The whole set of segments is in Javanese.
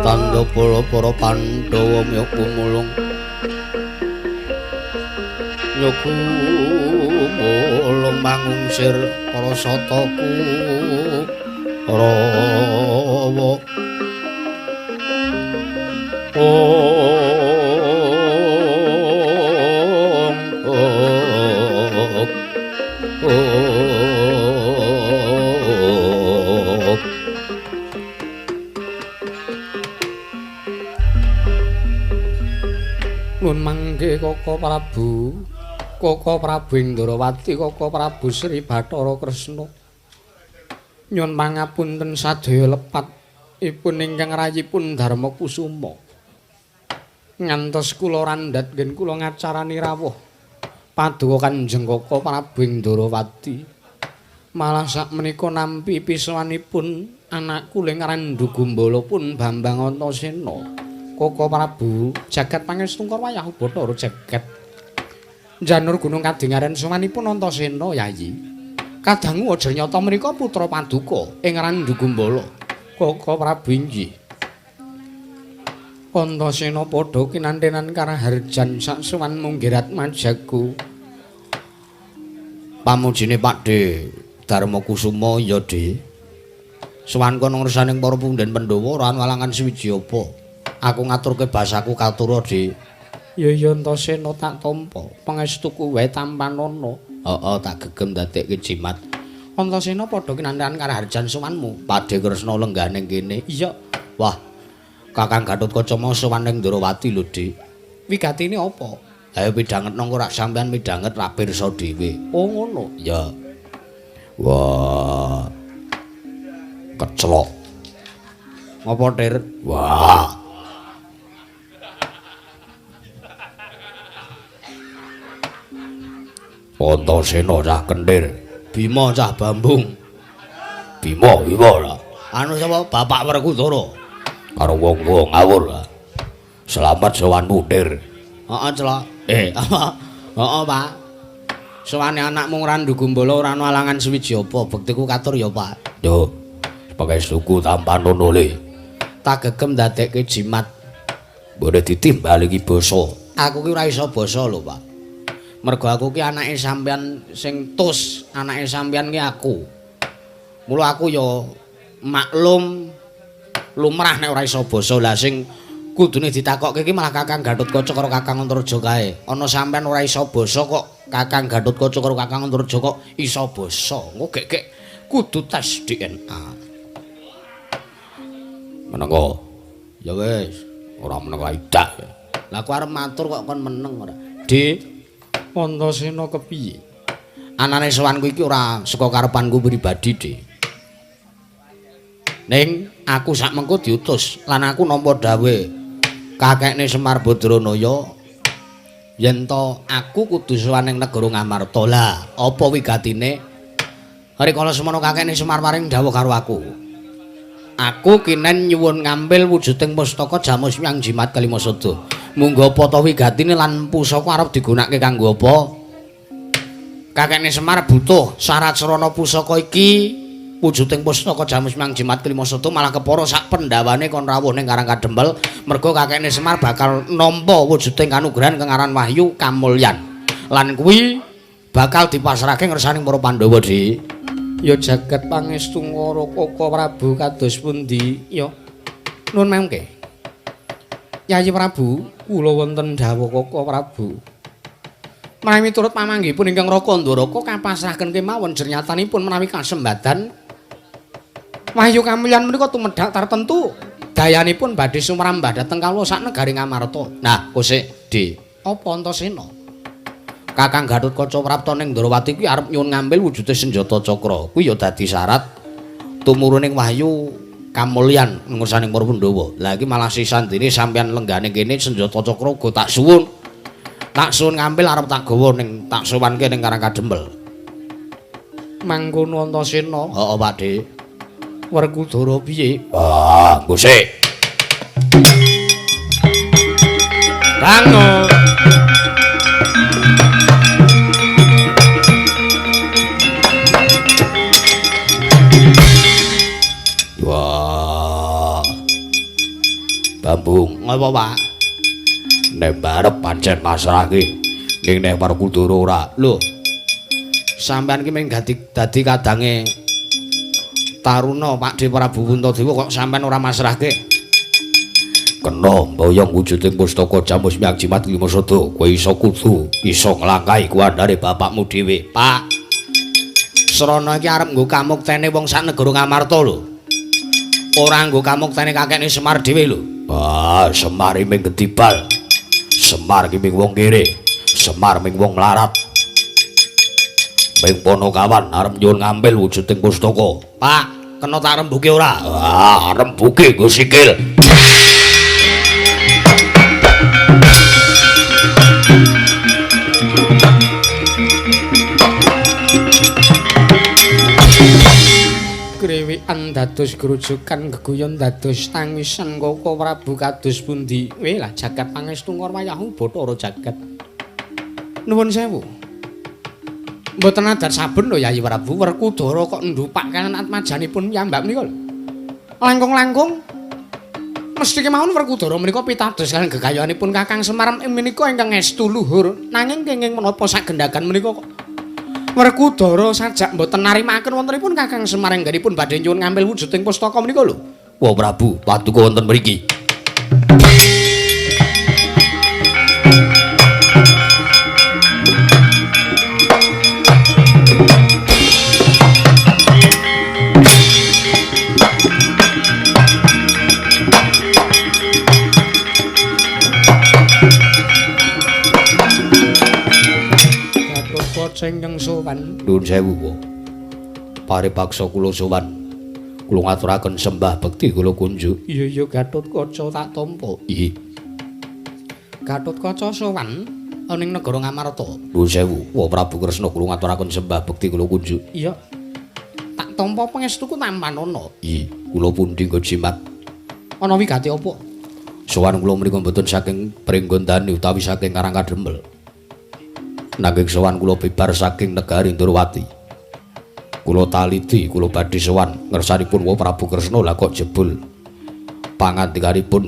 Tandha bala para Pandhawa miyok gumulung gumulung mangungsir para sataku Rawa. Nun mangke Koko Prabu, Koko Prabu Indrawati, Koko Prabu Sri Bathara Kresna. Nyun pangapunten sadaya lepat ipun ingkang rayipun Darma Kusuma. Ngantos kula randhat nggen kula ngacarani rawuh paduka Kanjeng Koko Prabu Indrawati. Malah sakmenika nampi pisawanipun anakku ing Randhu Gumbala pun Bambang Antasena. Koko Prabu jagat pangestu wayah Bathara jagat Janur Gunung kadingaren sowanipun Antasena Yayi. Kadangu aja nyata menika putra paduka ing Randhu Gumbala. Koko Prabu inggih. Antasena padha kinantenan karaharjan saksuwan munggirat majaku. Pamujine Pakde Darma Kusuma ya, Dik. Sowan kono ngersaning para punden Pandhawa ora walangan suwiji apa. Aku ngaturke basaku katura, Dik. Ya ya Antasena tak tampa. Pangestuku wae tampanana. Heeh, tak gegem dadekke jimat. Antasena padha kinantenan karaharjan sowanmu. Pakde Kresna lenggah ning kene. Iya. Wah. Kakang Gatotkaca mau sowan ning Ndrawati lho, Dik. Wigatine apa? Ayo pidhanget nang ora sampean midhanget ra pirsa dhewe. Oh ngono. Ya. Wah. Kecelok. Ngopo, Tir? Wah. Antasena cah kendir, Bima cah bambung. Bima, Bima lah. Anu sapa? Bapak Werkudara. Karo wong-wong ngawur lah. Selamat sowanmu, Tir. Heeh, celok. Apa? Heeh, Pak. Sowane anakmu Randhu Gumbala ora ana alangan suwiji apa, bektiku katur ya, Pak. Yo. Sebagai suku tampanono le. Tak gegem dadekke jimat. Mbone ditimbal iki basa. Aku ki ora iso basa lho, Pak. Mergo aku ki anake sampean sing tus, anake sampean ki aku. Mula aku ya maklum lumrah nek ora iso basa. Lah sing kudune ditakokke iki malah Kakang Gatotkaca karo Kakang Antarja kae. Ana sampean ora iso basa kok Kakang Gatotkaca karo Kakang Antarja kok iso basa. Engko gek-gek kudu tes DNA. Menengko. Ya wis, ora meneng idak. Lah aku arep matur kok kon meneng ora. Dik, Antasena kepiye? Anane sowanku iki ora saka karepanku pribadi, Dik. Ning aku sak mengko diutus lan aku nampa dawuhe kakekne Semar Badranaya yen to aku kudu sowan ning negara Ngamarta. Lah, apa wigatine? Rikala semono kakekne Semar paring dawuh karo aku. Aku kinen nyuwun ngambil wujuding pustaka Jamus Myang Jimat Kalima Sada. Munggo apa ta wigatine lan pusaka arep digunakake kanggo apa? Kakekne Semar butuh syarat sarana pusaka iki wujuding pustaka Jamus Myang Jimat Kalima Sada malah kepara sak pendhawane kon rawuh ning Karang Kadempel mergo kakekne Semar bakal nampa wujuding kanugrahan kang aran Wahyu Kamulyan. Lan kuwi bakal dipasrahke ngersaning para Pandhawa, Dik. Ya jagat pangestu ngara Kaka Prabu kados pundi? Ya. Nuwun mangke. Yayi Prabu, kula wonten dawuh Kaka Prabu. Menawi miturut pamanggihipun ingkang Raka Ndaraka kapasrahaken kemawon jernyatanipun menawi kasembadan Wahyu Kamulyan menika tumedhak tartemtu dayanipun badhe sumrambah dhateng kawula sak negari Ngamarta. Nah, kosek D. Apa Antasena? Kakang Gatotkaca prapta ning Ndrawati kuwi arep nyuwun ngambil wujude senjata cakra. Kuwi ya dadi syarat tumuruning Wahyu Kamulyan ngursaning para Pandhawa. Lah iki malah sisandene sampeyan lenggane kene senjata cakra uga tak suwun. Tak suwun ngambil arep tak gawa ning tak sowanke ning Karang Kadempel. Mangkono Antasena. Heeh, Pak Dik. Werkudara piye? Ah, nggo sik. Bangun. Wah. Bambung, ngapa, Pak? Nek barep pancen pasrahke ning nek Werkudara ora. Lho. Sampeyan ki mung dadi kadange Taruna Pak De Prabu Puntadewa kok sampean ora masrahke? Kena mboyong wujuding pustaka Jamus Myang Jimat Lima Sada, kowe iso kudu iso nglangkahi kuwandare bapakmu dhewe. Pak. Srana iki arep nggo kamuktene wong sak negara Ngamarta lho. Ora nggo kamuktene kakekne Semar dhewe lho. Ah, Semar iki mung gedibal. Semar iki mung wong kere. Semar mung wong mlarat. Ming Ponokawan arep nyuwun ngambil wujuding pustaka. Pak, kena tak rembuke ora? Ah, rembuke nggo sikil. Kriwikan dados grujukan geguyon dados tangisan Kaka Prabu kados pundi? Weh lah jagat pangestu wayahu Bathara jagat. Nuwun sewu. Mboten adat saben lho Yayi Prabu Werkudara kok ndhupak kaliyan atmajanipun piyambak menika lho. Langkung-langkung mesti kemawon Werkudara menika pitados kaliyan gegayanipun Kakang Semar menika ingkang estu luhur. Nanging kenging menapa sagendagan menika kok Werkudara sajak mboten narimaken wontenipun Kakang Semar anggenipun badhe nyuwun ngambil wujuding pustaka menika lho. Wah Prabu, paduka wonten mriki. Ingkang sowan. Nuwun sewu, Pak. Paripaksa kula sowan. Kula ngaturaken sembah bekti kula kunjuk. Iya iya Gatotkaca tak tampa. Iya. Gatotkaca sowan ning negara Ngamarta. Nuwun sewu, Wah Prabu Kresna kula ngaturaken sembah bekti kula kunjuk. Iya. Tak tampa pangestuku tampanana. Iya, kula pundi nggo jimat. Ana wigati apa? Sowan kula menika mboten saking Pringgondani utawi saking Karang Kadempel. Nanging sowan kula bibar saking negari Ndrawati. Kula taliti kula badhe sowan ngersanipun Wa Prabu Kresna lah kok jebul Pangandikanipun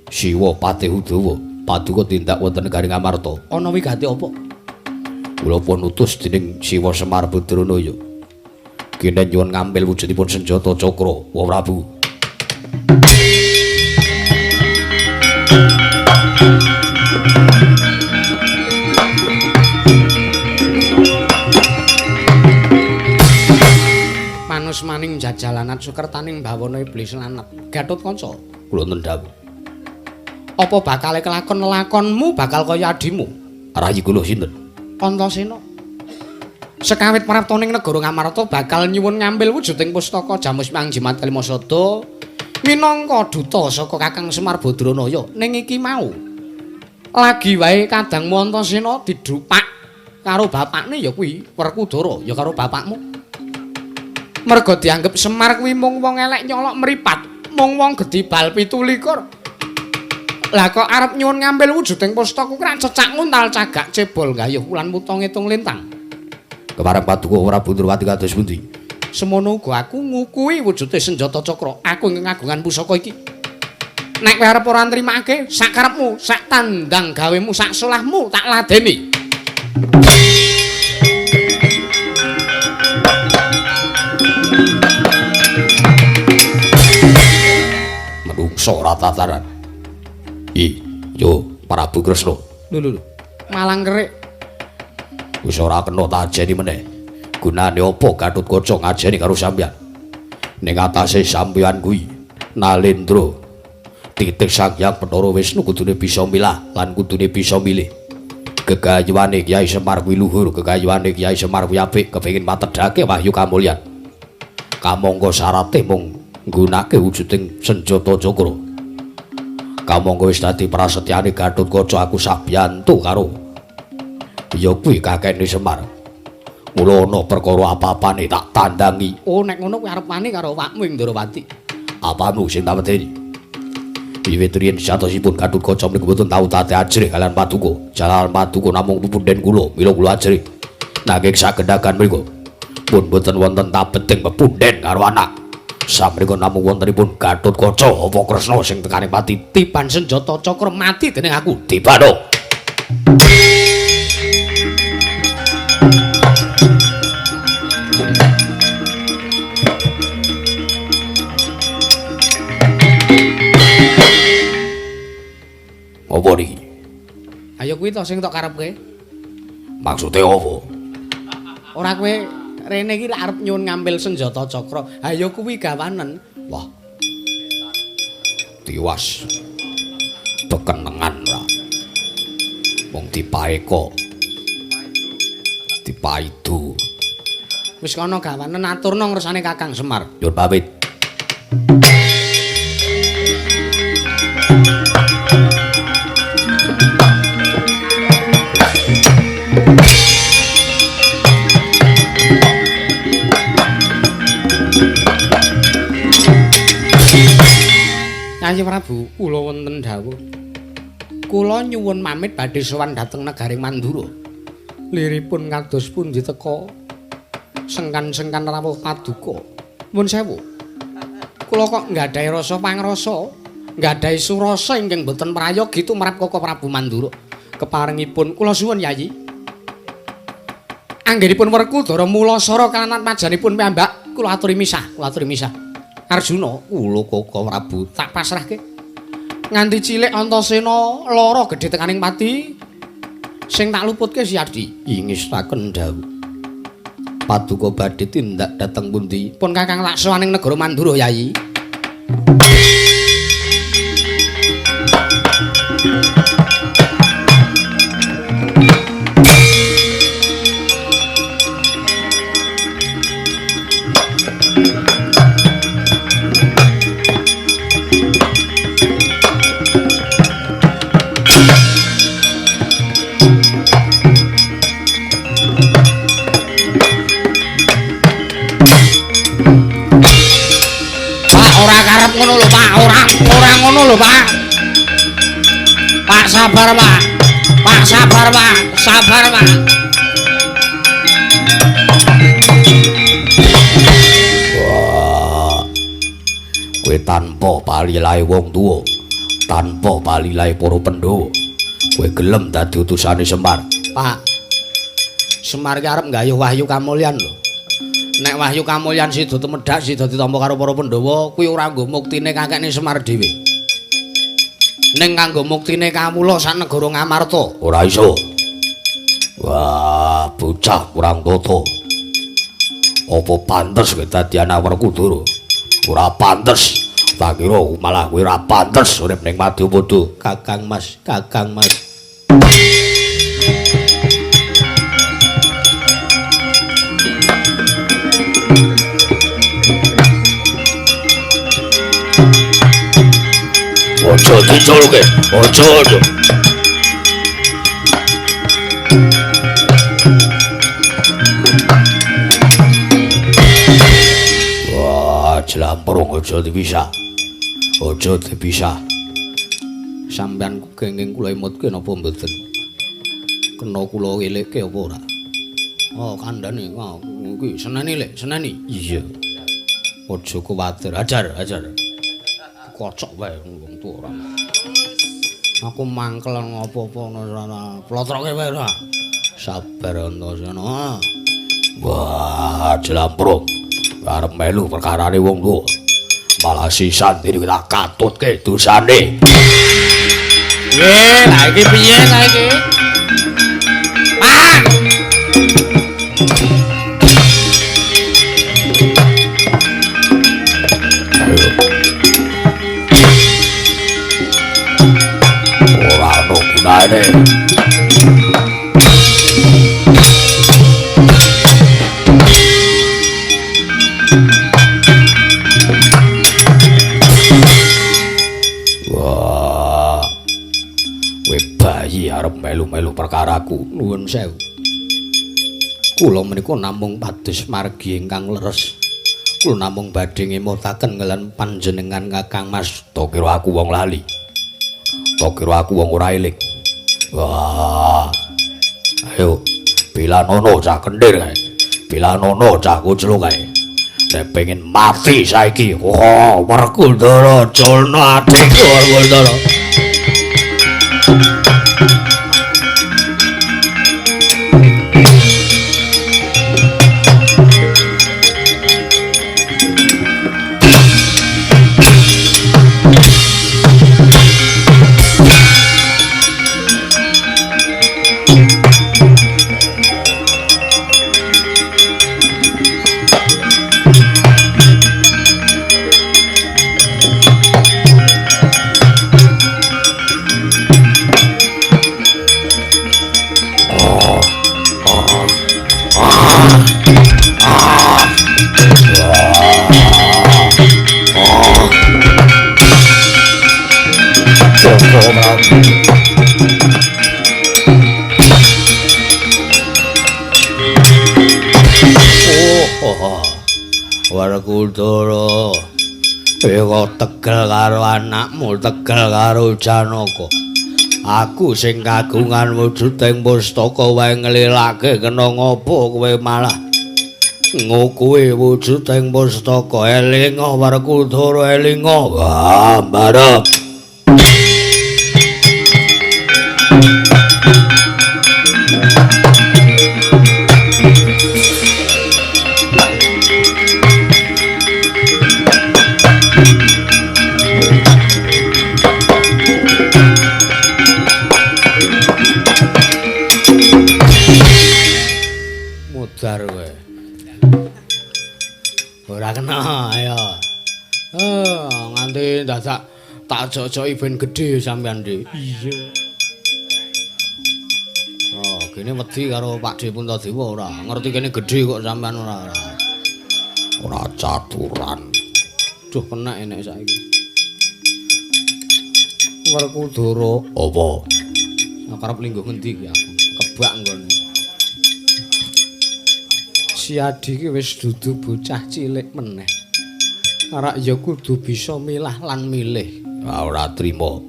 Siwa Patih Udawa, paduka tindak wonten negari Ngamarta. Ana wigati apa? Kula pun utus dening Siwa Semar Badranaya. Kene nyuwun ngambil wujudipun senjata cakra, Wa Prabu. Manus maning jajalanat sukertaning bawana iblis lanat. Gatotkaca, kula nendhawuh. Apa bakale kelakon lakonmu bakal kaya adimu? Rayi kula sinten? Antasena. Sekawit prapta ning negara Ngamarta bakal nyuwun ngambil wujuding pustaka Jamus Mang Jimat Kalimasada minangka duta saka Kakang Semar Badranaya. Ning iki mau lagi wae kadangmu Antasena didhupak karo bapakne ya kuwi Werkudara, ya karo bapakmu. Merga dianggep Semar kuwi mung wong elek nyolok mripat, mung wong gedhi bal 27. Lah kok arep nyuwun ngambil wujuding pustaka kuwi rak cecak nguntal cagak cebol gayuh wulan muta ngitung lintang. Kepareng paduka Prabu Ndrawati kados pundi? Semono uga aku ngukuhi wujude senjata cakra, aku ing kagungan pusaka iki. Nek kowe arep ora nrimake, sak karepmu, sak tandang gawemu, sak solahmu tak ladeni. Menungso ora tataran. I, yo Prabu Kresna. Lho lho lho. Malang kerik. Wis ora kena tak ajeni meneh. Gunane apa Gatotkaca ngajeni karo sampeyan? Ning atase sampeyan kuwi Nalendra titih Sang Hyang Bathara Wisnu kudune bisa milah lan kudune bisa milih. Gegayuhane Kyai Semar kuwi luhur, gegayuhane Kyai Semar kuwi apik, kepengin matedhake wahyu kamulyan. Kamangka syarate mung nggunake wujuding senjata cakra. Kamangka wis dadi prasetyane Gatotkaca aku sabiyantu karo ya kuwi kakekne Semar. Mula ana perkara apa-apane tak tandangi. Oh, nek ngono kuwi arep wani karo awakmu ing Ndrawati. Apamu sing tak wedeni? Wiwit riyin sejatosipun Gatotkaca mriku mboten tau tate ajrih kaliyan paduka. Jalaran paduka namung pepundhen kula, mila kula ajrih. Nanging sagendagan mriku pun mboten wonten tabeting pepundhen karo anak. Samrika namung wontenipun Gatotkaca apa Kresna sing tekane pati tiban senjata cakra mati dening aku. Tibano. Apa niki? Ayo kuwi to sing tok karepke. Maksude apa? Ora kowe rene iki arep nyuwun ngambil senjata cakra. Ayo kuwi gawanen. Wah. Tiwas. Bekenengan ora. Wong dipaeka. Dipaidu. Wis kono gawanen aturna ngersane Kakang Semar. Nyuwun pamit. Kanjeng Prabu, kula wonten dawuh. Kula nyuwun pamit badhe sowan dhateng negaring Mandura. Liripun kados pundi teka sengkan-sengkan rawuh paduka. Nuwun sewu. Kula kok nggadahi rasa pangrasa, nggadahi surasa ingkang boten prayogi tumrap Koko Prabu Mandura. Keparengipun kula suwun Yayi. Anggenipun Werkudara mulasara kalawan pajanipun piyambak, kula aturi misah, kula aturi misah. Arjuna, kula Koko Prabu tak pasrahke. Nganti cilik Antasena lara gedhe tekaning pati sing tak luputke si Adi. Ingestaken dawuh. Paduka badhe tindak dhateng pundi? Pun Kakang laksa ning negara Mandura, Yayi. Ngono lho Pak, ora ngono lho Pak. Pak sabar Pak. Pak sabar Pak, sabar Pak. Wah. Kowe Kowe tanpa palilahe wong tuwa, tanpa palilahe para Pandhawa, kowe gelem dadi utusane Semar. Pak, Semar ki arep nggayuh wahyu kamulyan lho. Nek wahyu kamulyan sida tumedhak sida ditampa karo para Pandhawa, kuwi ora nggo muktine kakekne Semar dhewe. Ning kanggo muktine kawula sak negara Ngamarta. Ora iso. Wah, bocah kurang tata. Apa pantes kowe dadi anak Werkudara? Ora pantes. Tak kira malah kowe ora pantes urip ning Madyapada. Kakang Mas, Kakang Mas. Aja diculke, aja aja. Wah, jlamprung aja dipisah. Aja dipisah. Sampeyan kenging kula emutke napa mboten? Kena kula elekke apa ora? Oh, kandhane iki seneni lek, seneni. Iya. Aja kuwatir, ajar, ajar. Kocok wae wong tuwa ora. Aku mangkel ngopo-opo ngono plotroke wae ora. Sabar Antasena. Wah, jlamprung. Arep melu perkarane wong tuwa. Malah sisan diri tak katutke dosane. Nggih, lha iki piye ta iki? Pak. Ora ono gunane. Wah. Kowe bayi arep melu-melu perkaraku. Nuwun sewu. Kula menika namung pados margi ingkang leres. Kula namung badhe ngemutaken kaliyan panjenengan Kakang Mas. Tak kira aku wong lali. Tak kira aku wong ora eling. Wah. Ayo, bilanono cah kendir kae. Bilanono cah kucluk kae. Nek pengen mati saiki, oh, Werkudara culno adikku Werkudara. Werkudara, kowe tegel karo anakmu, tegel karo Janaka. Aku sing kagungan wujuding pustaka wae nglilake kena ngopo kowe malah ngukuhi wujuding pustaka. Elinga Werkudara, elinga. Wah, mbarep. Mudar kowe. Ora kena, ayo. Nganti dadak tak jojoki ben gedhe sampean, Dik. Iya. Oh, kene wedi karo Pakdhe Puntadewa ora. Ngerti kene gedhe kok sampean ora. Ora caturan. Duh, kenek enek saiki. Werkudara, apa? Aku arep lingguh ngendi iki aku? Kebak nggone. Si Adi iki wis dudu bocah cilik meneh. Arak ya kudu bisa milah lan milih. Ora trima.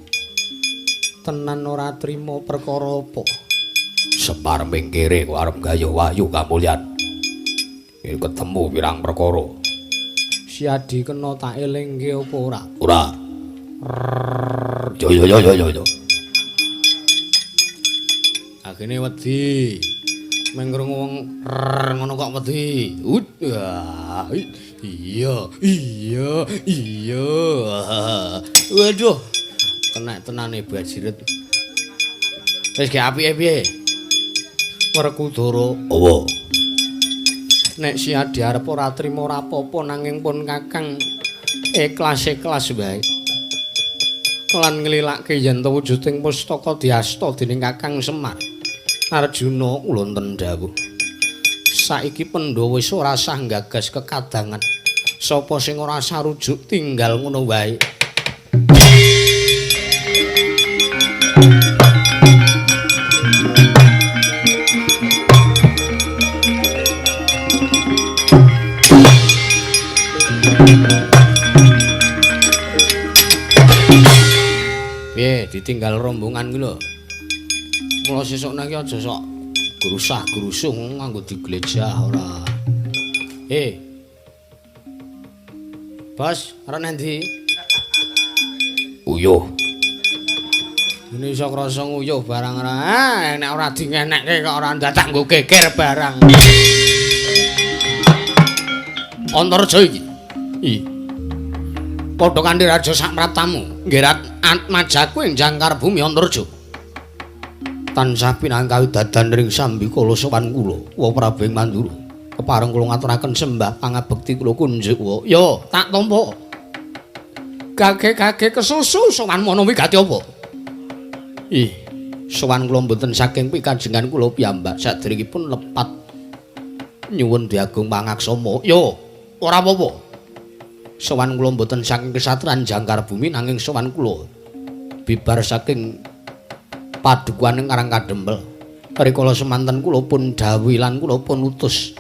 Tenan ora trima perkara apa? Semar mingkire kok arep gayuh wahyu kamulyan. Iki ketemu pirang perkara. Siadi kena tak elingke apa ora? Ora. Yo yo yo yo yo. Agene wedi. Meng krungu wong ngono kok wedi. Iya, iya, iya. Waduh. Kena tenane bajiret. Wis ge apike piye? Werkudara. Apa? Nek Siadi arep ora trima ora apa-apa nanging pun Kakang ikhlas-ikhlas wae. Lan nglilake yen to wujuding pustaka diasta dening Kakang Semar. Arjuna wonten dawuh. Saiki Pandhawa wis ora sah nggagas kekadangan. Sapa sing ora sarujuk tinggal ngono wae. Piye ditinggal rombongan kuwi lho. Mula sesuk nang iki aja sok grusah-grusuh nganggo diglejah ora. Bos, arep nang ndi? Uyuh. Ini iso krasa nguyuh barang ora. Ah, nek ora dingenekke kok ora ndadak nggo geger barang. Antarja iki. Ih. Padha kanthi raja sakmratamu, nggerat atmajaku ing jangkar bumi Antarja. Tansah pinangkawi dadan ring sambikala sowan kula, wa Prabu ing Mandura. Kepareng kula ngaturaken sembah pangabekti kula kunjuk wa. Yo, tak tampa. Gage-gage kesusu sowan mono wigati apa? Ih, sowan kula mboten saking pikajengan kula piyambak saderengipun lepat nyuwun diagung pangaksama. Yo, ora apa-apa. Sowan kula mboten saking kesatran jangkar bumi nanging sowan kula bibar saking padukuhan ing Karang Kadempel. Rikala semanten kula pun dhawuhi lan kula pun utus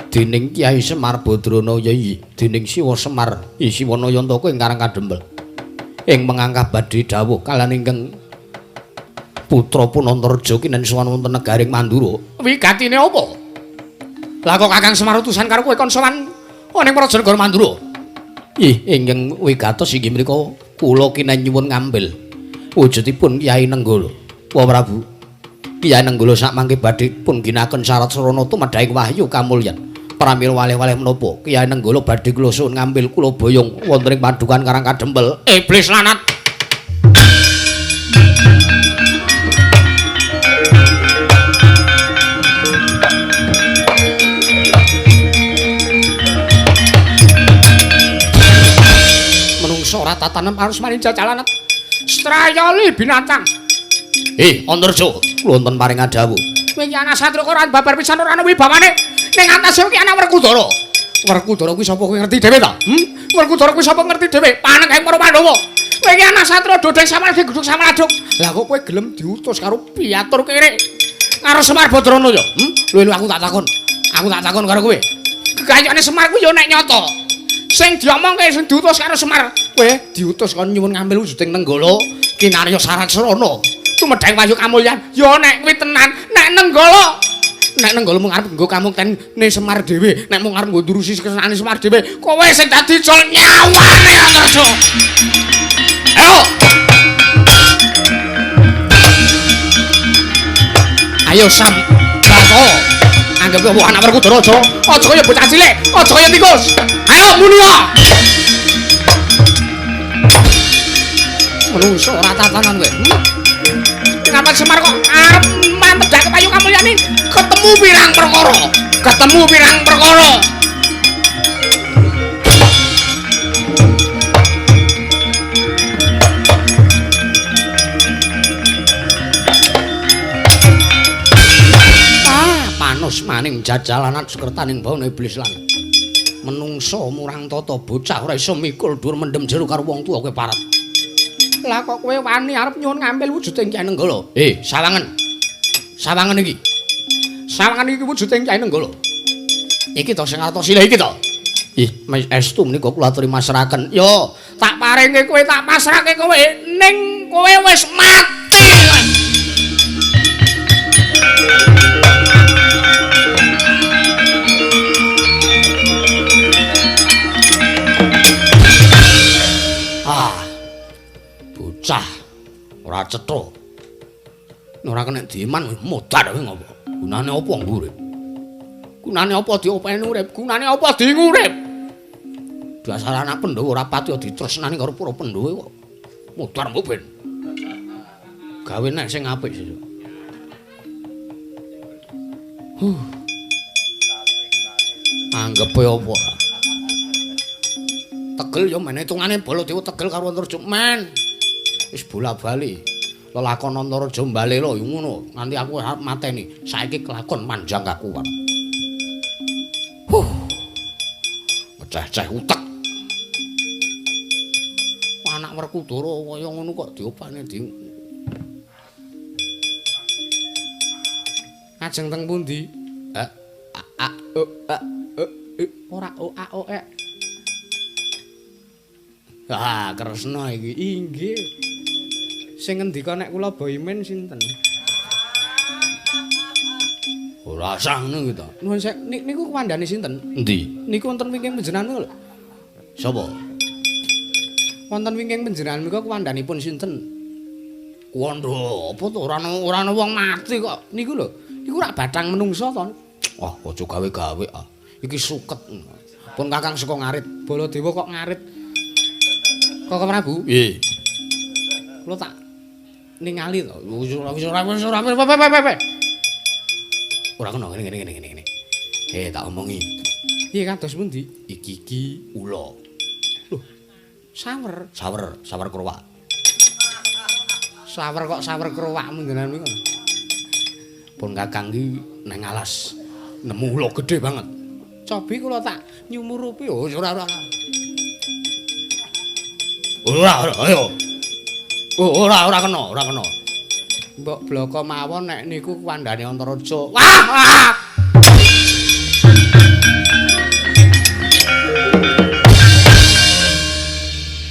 dening Kyai Semar Badrana Yai dening Siwa Semar Siwana Yantaka ing Karang Kadempel. Ing mengangkah badhe dawuh kaliyan ingkang putra Punantarja kinen sowan wonten negaring Mandura. Wigatine apa? Lah kok Kakang Semar utusan karo kowe kon sowan ning Praja Negara Mandura? Ih, ingkang wigatos inggih menika kula kinen nyuwun ngambil wujudipun Kyai Nenggala. Wa Prabu, Kyai Nenggala sakmangke badhe pun ginaken syarat sarana tumedhahing wahyu kamulyan. Pramila waleh-waleh menapa Kyai Nenggala badhe kula suwun ngambil kula boyong wonten ing padukan Karang Kadempel. Iblis lanat. Menungso ora tatanem harus maring jajalan. Strayoli binatang. Antarja, kula wonten paring dawuh. Kowe iki anak satraka ora babar pisan ora ana wibawane. Ning atase iki anak Werkudara. Werkudara kuwi sapa kowe ngerti dhewe ta? Werkudara kuwi sapa ngerti dhewe? Panengahing para Pandhawa. Kowe iki anak satria dodeng samalade guduk samaladuk. Lah kok kowe gelem diutus karo piyatur kere karo Semar Badrana ya? Lho aku tak takon. Aku tak takon karo kowe. Kegayane Semar kuwi ya nek nyata. Sing diomongke sing diutus karo Semar, kowe diutus kon nyuwun ngambil wujuding Nenggala kinarya syarat sarana tumedhahing wahyu kamulyan. Ya nek kuwi tenan, nek Nenggala, nek Nenggala mung arep nggo kamuktene Semar dhewe, nek mung arep nggo ndurusi kesenane Semar dhewe, kowe sing dadi jol nyawane Antarja. Ayo. Ayo Sam Bato. Anggap kowe anak Werkudara aja. Aja kaya bocah cilik, aja kaya tikus. Ayo munia. Menungso ora tatanan kowe. Kenapa Semar kok arep mantep payu kamulyane? Ketemu pirang perkara. Ketemu pirang perkara. Panus maning jajalanan sekertaning bawana iblis lan menungso murang tata bocah ora iso mikul dhuwur mendem jero karo wong tuwa kowe parat. Lah kok kowe wani arep nyuwun ngambil wujuding Kyai Nenggala? Sawangen. Sawangen iki. Sawangen iki wujuding Kyai Nenggala. Iki to sing arep sila iki to. Ih, estu menika kula aturi masrahaken. Yo, tak paringi kowe, tak pasrahke kowe ning kowe wis mati. Wah. Bocah ora cetha. Ora kena dieman modar kowe ngopo? Gunane apa urip? Gunane apa diopeni urip? Gunane apa diurip? Dasar anak Pandhawa ora pati ditresnani karo para Pandhawa kok. Modar mbok ben. Gawe nek sing apik sesuk. Huh. Anggepe apa? Tegel ya men hitungane Baladewa tegel karo Antarja men. Wis bola-bali. Lelakon Antarja mbalela ya ngono, nganti aku arep mateni. Saiki kelakon manjang kakuwan. Huh. Ngeceh-ceh utek. Anak Werkudara kaya ngono kok diopane di. Ajeng teng pundi? A a o a o e ora o a o e. Ah, Kresna iki. Inggih. Sing ngendika nek kula boimen sinten? Ora sah ngono iki to. Nuwun sek niku kuwandane sinten? Endi? Niku wonten wingking panjenengan lho. Sapa? Wonten wingking panjenengan menika kuwandanipun sinten? Kuwanda apa to ora ana wong mati kok. Niku lho. Niku rak bathang menungsa to. Wah, aja gawe-gawe ah. Iki suket. Pun Kakang saka ngarit. Baladewa kok ngarit. Koko Prabu? Nggih. Kula tak ningali to. Wis ora wis ora wis ora. Ora kena ngene ngene ngene ngene. Eh tak omongi. Piye kados pundi? Iki iki ula. Lho. Sawer, sawer, sawer krowak. Sawer kok sawer krowak panjenengan niku. Pun Kakang iki nang alas nemu ula gedhe banget. Cobi kula tak nyumurupi. Oh ora ora. Ora ora ayo. Oh ora ora kena, ora kena. Mbok bloko mawon nek niku kuwandane Antarja. Wah, wah.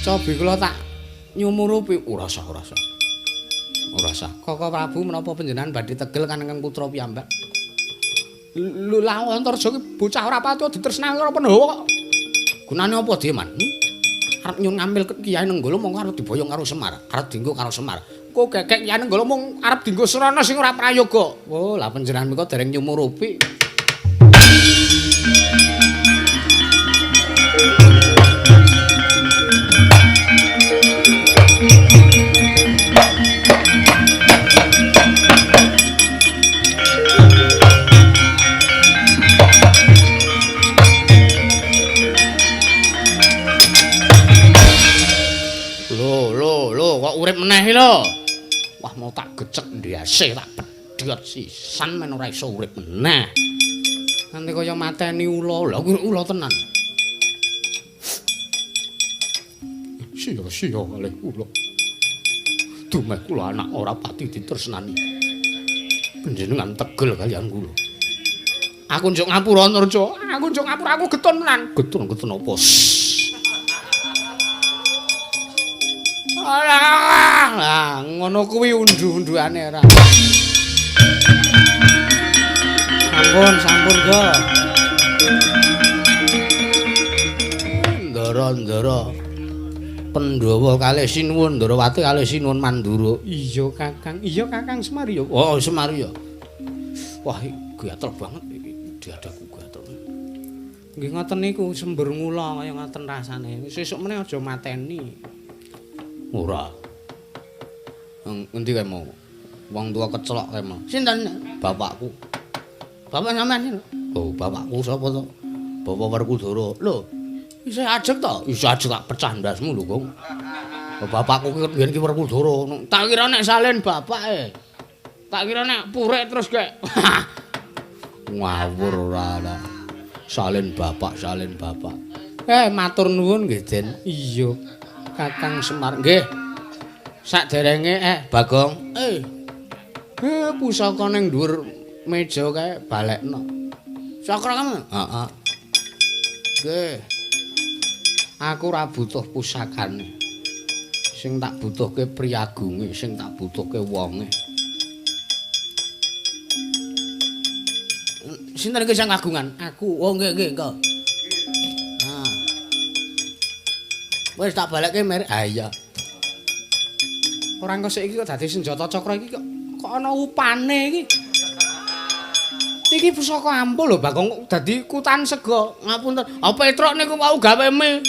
Cobi kula tak nyumurupi. Ora sah, ora sah. Ora sah. Koko Prabu menapa panjenengan badhe tegel kaneng putra piyambak? Lho lah Antarja ki bocah ora pati ditresnani karo Pandhawa kok. Gunane apa dieman? Arep nyun ngambil Kyai Nenggala mongko arep diboyong karo Semar, arep dienggo karo Semar. Kok gegek Kyai Nenggala mung arep dienggo srana sing ora prayoga. Oh, lah panjenengan menika dereng nyumurupi. Urip meneh lho. Wah, mau tak gecek ndase tak pedhot sisan men ora iso urip meneh. Nanti kaya mateni ula. Lha kuwi ula tenan. Sia-sia kalih kula. Dumeh kula anak ora pati ditresnani. Panjenengan tegel kaliyan kula. Aku njuk ngapura Antarja. Aku njuk ngapura aku getun tenan. Getun-getun apa? Alah, lah ngono kuwi undu-unduane ora. Sampun, sampun, Go. Ndara-ndara. Pandhawa kalih sinuwun Ndarawati kalih sinuwun Mandura. Iya, Kakang. Iya, Kakang Semar ya. Oh, Semar ya. Wah, gatel banget iki. Dadaku gatel. Nggih ngoten niku sembur ngula kaya ngoten rasane. Sesuk meneh aja mateni. Ora. Ngendi kae mau? Wong tua kecelok kae mau. Sinten? Bapakku. Bapak sampean lho. Oh, bapakku sapa to? Bapak Werkudara. Lho, isih ajeg to? Isih ajeg tak pecah ndasmu lho, Gong. Bapakku ki biyen ki Werkudara. Tak kira nek salin bapake. Tak kira nek purek terus kek. Ngawur ora ana. Salin bapak, salin bapak. Matur nuwun nggih, Den. Iya. Kakang Semar nggih. Sakderenge Bagong. Pusaka ning dhuwur meja kae balekno. Cakra kamu? Heeh. Nggih. Aku ora butuh pusakane. Sing tak butuhke priyagunge, sing tak butuhke wonge. Sinten iki sing kagungan? Aku. Oh nggih nggih, engko. Ah. Wis tak balekke Mir. Ha iya. Ora engko sik iki kok dadi senjata cakra iki kok ana upane iki. Iki pusaka ampuh lho Bagong kok dadi kutan sega. Ngapunten. Ha Petruk niku wau gawe mie.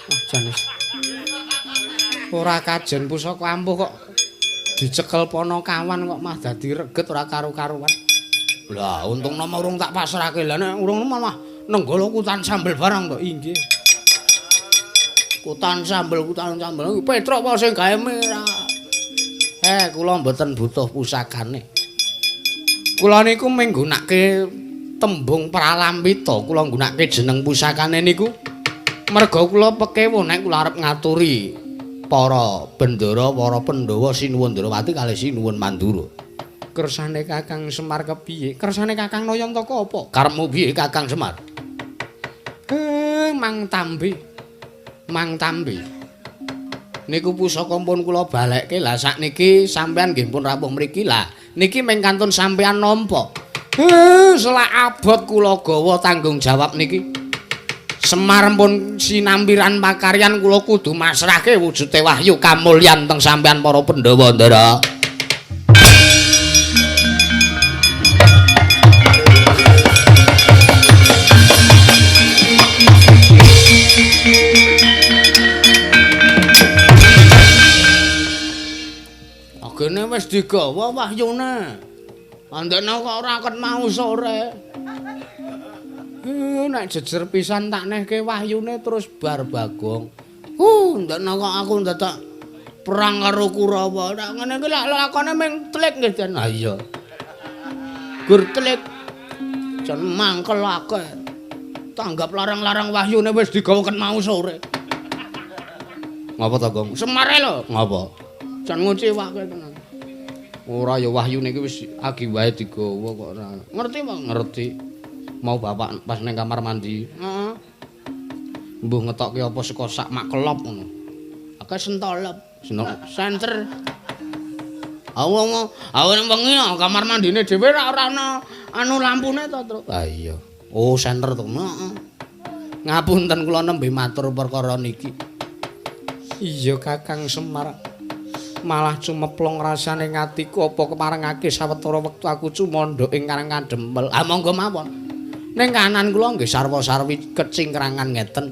Wah jan wis. Ora kajen pusaka ampuh kok dicekel ponokawan kok mah dadi reget ora karu-karuan. Lah untung nama urung tak pasrahke. Lah nek urung malah nenggala kutan sambel barang to. Inggih. Kutan sambel Petruk apa sing gawe mie. Kula mboten butuh pusakane. Kula niku menggunake tembung pralampita, kula nggunakake jeneng pusakane niku merga kula pekewuh nek kula arep ngaturi para bendara, para Pandhawa Sinuwun Ndrawati kalih Sinuwun Mandura. Kersane Kakang Semar kepiye? Kersane Kakang Nayantaka apa? Karepmu piye Kakang Semar? Mang Tambi. Mang Tambi. Niku pusaka pun kula balekke. Lah sakniki sampean nggih pun rawuh mriki. Lah niki mung kantun sampean nampa. Selak abot kula gawa tanggung jawab niki. Semar pun sinampiran pakaryan kula kudu masrahke wujude wahyu kamulyan teng sampean para Pandhawa Ndara. Agene wis digawa wahyune. Andekne kok ora ket mau sore. Nek jejer pisan tak nehke wahyune terus bar Bagong. Ndekne kok aku ndadak perang karo Kurawa. Nek ngene iki lak lakone ming tlik nggih Jan. Ha iya. Gur tlik. Jan mangkel akeh. Tanggap larang-larang wahyune wis digawa ket mau sore. Ngapa to, Gong? Semare lho. Ngapa? Jan ngecewake tenan. Ora ya wahyune iki wis agi wae digawa kok ora. Ngerti, Pak? Ngerti. Mau bapak pas ning kamar mandi. Heeh. Mbuh ngetokke apa saka sak makelop ngono. Akeh sentolop. Sentol senter. Awong awon wengi kamar mandine dhewe ora ana anu lampune to, Truk. Ha iya. Oh, senter to. Heeh. Ngapunten kula nembe matur perkara niki. Iya Kakang Semar. Malah cumeplong rasane ngatiku apa keparengake sawetara wektu aku cumandha ing Karang Kadempel. Ah monggo mawon. Ning kanan kula nggih sarwa-sarwi kecingkrangan ngeten.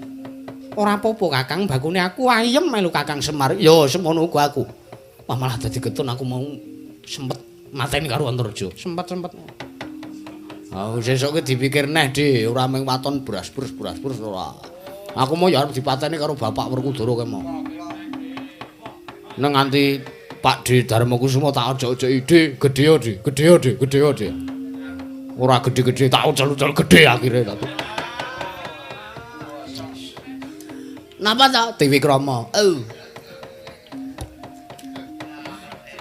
Ora apa-apa Kakang, bakune aku ayem melu Kakang Semar. Ya semono uga aku. Wah malah dadi getun aku mau sempet mateni karo Antarja. Sempet-sempet. Ah sesuk ki dipikir neh, Dik, ora mung waton bras-brus bras-brus ora. Aku mau ya arep dipateni karo Bapak Werkudara kae mau. Neng nganti Pak D Darma Kusuma tak ojok-ojoki, Dik, gedhe yo, Dik, gedhe yo, Dik, gedhe yo, Dik. Ora gedhe-gedhe tak ucel-ucel gedhe akhire ta. Napa ta Dewi Krama? Oh.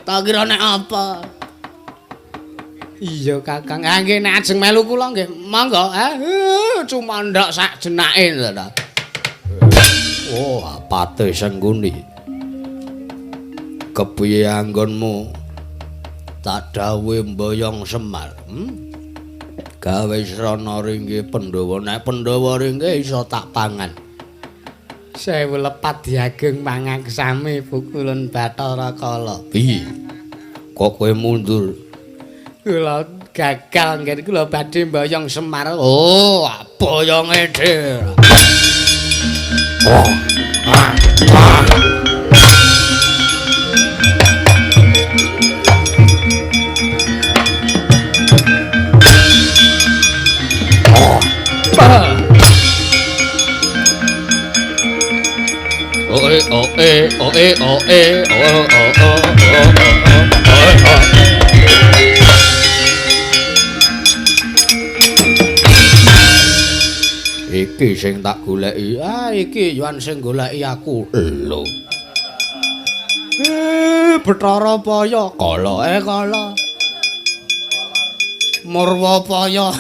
Tak kira nek apa? Iya Kakang, ah nggih nek ajeng melu kula nggih monggo. Cuma ndak sak jenake ta. Oh, apate Sengguni. Kepiye anggonmu tak dawuhe mboyong Semar? Gawe srana ringge Pandhawa, nek Pandhawa ringge iso tak pangan. Sewu lepat diageng pangaksami pukulun Bathara Kala. Piye? Kok kowe mundur? Kula gagal nggih kula badhe mboyong Semar. Oh, boyonge dhewe. Oh. Ah. Ah. Oh eh oh eh oh eh oh eh oh oh oh oh oh oh. Iki sing tak goleki. Ah iki yoan sing goleki aku. Lho. Bathara Paya kala kala. Murwa Paya.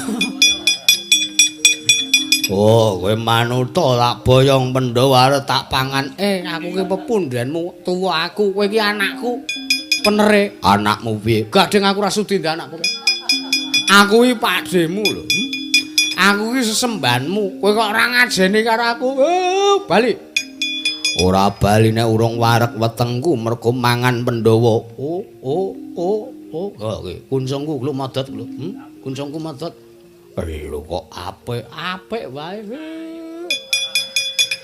Oh, kowe manuta tak boyong Pandhawa arep tak pangan. Aku ki pepundhenmu tuwa aku, kowe iki anakku. Penere anakmu piye? Gading aku ora sudi ndek anakku. Aku iki pakdhemu lho. Aku iki sesembahanmu, kowe kok ora ngajeni karo aku. Oh, bali. Ora bali nek urung wareg wetengku mergo mangan Pandhawa. Oh, oh, oh, oh. Oke, kuncungku lho modot lho. Kuncungku modot. Lho kok apik, apik wae.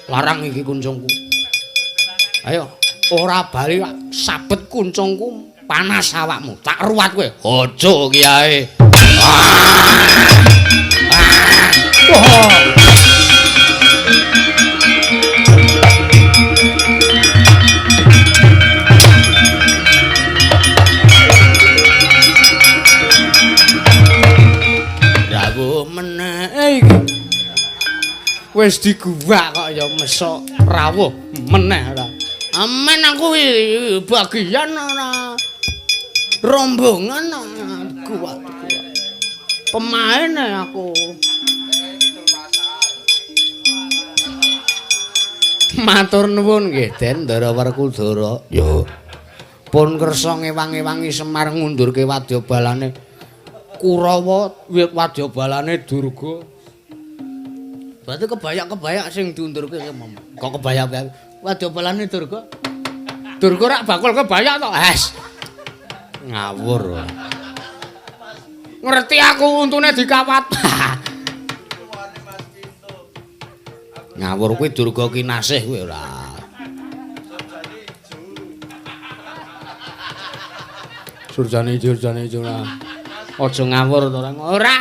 Larang iki kuncungku. Ayo, ora bali sabet kuncungku panas awakmu. Tak ruwat kowe. Aja Kiai. Rawuh meneh iki. Wis diguwak kok ya mesok rawuh meneh ora. Amen aku bagian ora. Rombongan guwak. Pemain aku. Matur nuwun nggih Den Ndara Werkudara. Yo. Pun kersa ngewang-ewangi Semar ngundurke wadyabalane Kurawa, wadyabalane Durga. Berarti kebayak-kebayak sing diundurke kok kebayak-kebayak wadyabalane Durga. Durga rak bakul kebayak to. Es. Ngawur. Ngerti aku untune dikawat. Ngawur kuwi Durga kinasih kuwi ora. Surjane ijo, surjane ijo ora. Aja ngawur to ora. Ora.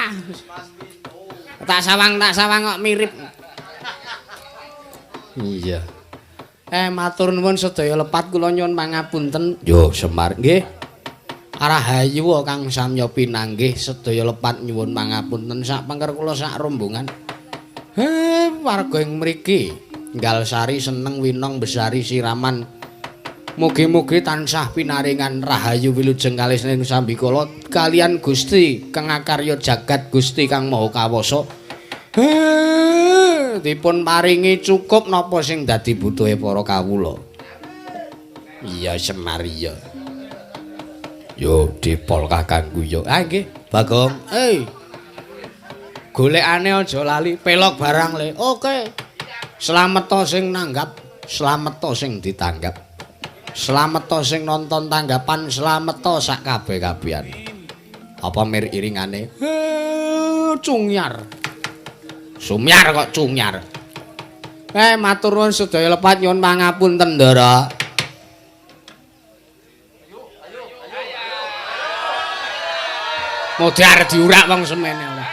Tak sawang kok mirip. Iya. Matur nuwun sedaya lepat kula nyuwun pangapunten. Yo Semar nggih. Rahayu kang samya pinanggih sedaya lepat nyuwun pangapunten sak pangker kula sak rombongan. Warga ing mriki Nggalsari seneng winong besari siraman. Mugi-mugi tansah pinaringan rahayu wilujeng kalih ing sambikala kalian Gusti kang akarya jagat Gusti kang Maha Kawasa. Dipun paringi cukup napa sing dadi butuhe para kawula. Iya Semar iya. Yo dipol kakangku yo. Ah nggih, Bagong. Golekane aja lali, pelok barang le. Oke. Slamet sing nanggap, slamet sing ditanggap. Slamet sing nonton tanggapan, slamet sak kabeh-kabehan. Apa mir iringane? Cungyar. Sumyar kok cungyar. Matur nuwun sedaya lepat nyuwun pangapunten, Ndara. Modar diurak wong semene ora.